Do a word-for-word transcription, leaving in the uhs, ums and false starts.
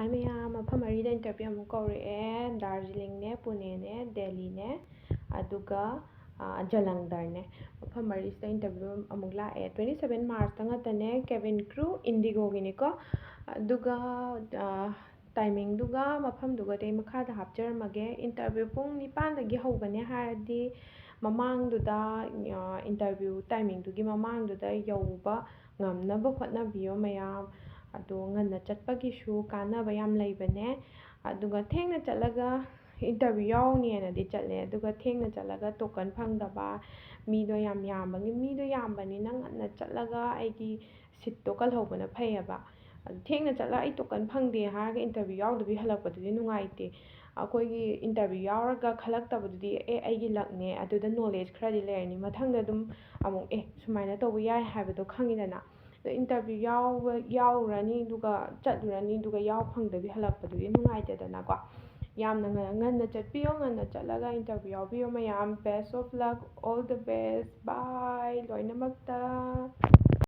ꯍꯥꯏ ꯃꯌꯥꯝ, ꯃꯐꯝ ꯃꯔꯤꯗ interview ꯑꯃꯨꯛ ꯀꯧꯔꯛꯑꯦ꯫ ꯗꯥꯔꯖꯤꯂꯤꯡꯅꯦ, ꯄꯨꯅꯦꯅꯦ, ꯗꯦꯜꯂꯤꯅꯦ, ꯑꯗꯨꯒ ꯖꯂꯪꯙꯔꯅꯦ꯫ ꯃꯐꯝ ꯃꯔꯤꯁꯤꯗ interview ꯑꯃꯨꯛ ꯂꯥꯛꯑꯦ꯫ Twenty seven Marchꯇ ꯉꯥꯛꯇꯅꯦ꯫ Cabin crew, IndiGoꯒꯤꯅꯤꯀꯣ꯫ ꯑꯗꯨꯒ timingꯗꯨꯒ ꯃꯐꯝꯗꯨꯒꯗꯤ ꯑꯩ ꯃꯈꯥꯗ ꯍꯥꯞꯆꯔꯝꯃꯒꯦ꯫ Interview ꯄꯨꯡ ꯅꯤꯄꯥꯟꯗꯒꯤ ꯍꯧꯒꯅꯤ ꯍꯥꯏꯔꯗꯤ ꯃꯃꯥꯡꯗꯨꯗ, interview timingꯗꯨꯒꯤ ꯃꯃꯥꯡꯗꯨꯗ ꯌꯧꯕ ꯉꯝꯅꯕ ꯍꯣꯠꯅꯕꯤꯌꯣ ꯃꯌꯥꯝ꯫ ꯑꯗꯣ ꯉꯟꯅ ꯆꯠꯄꯒꯤꯁꯨ ꯀꯥꯟꯅꯕ ꯌꯥꯝ ꯂꯩꯕꯅꯦ꯫ ꯑꯗꯨꯒ ꯊꯦꯡꯅ ꯆꯠꯂꯒ interview ꯌꯥꯎꯅꯤꯅꯗꯤ ꯆꯠꯂꯦ, ꯑꯗꯨꯒ ꯊꯦꯡꯅ ꯆꯠꯂꯒ token ꯐꯪꯗꯕ, ꯃꯤꯗꯣ ꯌꯥꯝ ꯌꯥꯝꯕꯒꯤ, ꯃꯤꯗꯣ ꯌꯥꯝꯕꯅꯤꯅ ꯉꯟꯅ ꯆꯠꯂꯒ ꯑꯩꯒꯤ seatꯇꯣ ꯀꯜꯍꯧꯕꯅ ꯐꯩꯌꯦꯕ꯫ ꯑꯗꯨ ꯊꯦꯡꯅ ꯆꯠꯂꯒ ꯑꯩ token ꯐꯪꯗꯦ ꯍꯥꯏꯔꯒ interview ꯌꯥꯎꯗꯕꯤ ꯍꯜꯂꯛꯄꯗꯨꯗꯤ ꯅꯨꯡꯉꯥꯏꯇꯦ꯫ ꯑꯩꯈꯣꯏꯒꯤ interview ꯌꯥꯎꯔꯒ ꯈꯜꯂꯛꯇꯕꯗꯨꯗꯤ, ꯑꯦ, ꯑꯩꯒꯤ luckꯅꯦ, ꯑꯗꯨꯗ knowledge ꯈꯔꯗꯤ ꯂꯩꯔꯅꯤ꯫ ꯃꯊꯪꯗ ꯑꯗꯨꯝ ꯑꯃꯨꯛ, ꯑꯦ, ꯁꯨꯃꯥꯏꯅ ꯇꯧꯕ ꯌꯥꯏ ꯍꯥꯏꯕꯗꯣ ꯈꯪꯉꯤꯗꯅ꯫ ꯑꯗꯣ interview ꯌꯥꯎꯕ, ꯌꯥꯎꯔꯨꯔꯅꯤ, ꯑꯗꯨꯒ ꯆꯠꯂꯨꯔꯅꯤ, ꯑꯗꯨꯒ ꯌꯥꯎ ꯐꯪꯗꯕꯤ ꯍꯜꯂꯛꯄꯗꯨꯗꯤ ꯅꯨꯡꯉꯥꯏꯇꯦꯗꯅꯀꯣ꯫ ꯌꯥꯝꯅ ꯉ-, ꯉꯟꯅ ꯆꯠꯄꯤꯌꯣ, ꯉꯟꯅ ꯆꯠꯂꯒ interview ꯌꯥꯎꯕꯤꯌꯣ ꯃꯌꯥꯝ꯫ Best of luck, all the best, bye ꯂꯣꯏꯅꯃꯛꯇ꯫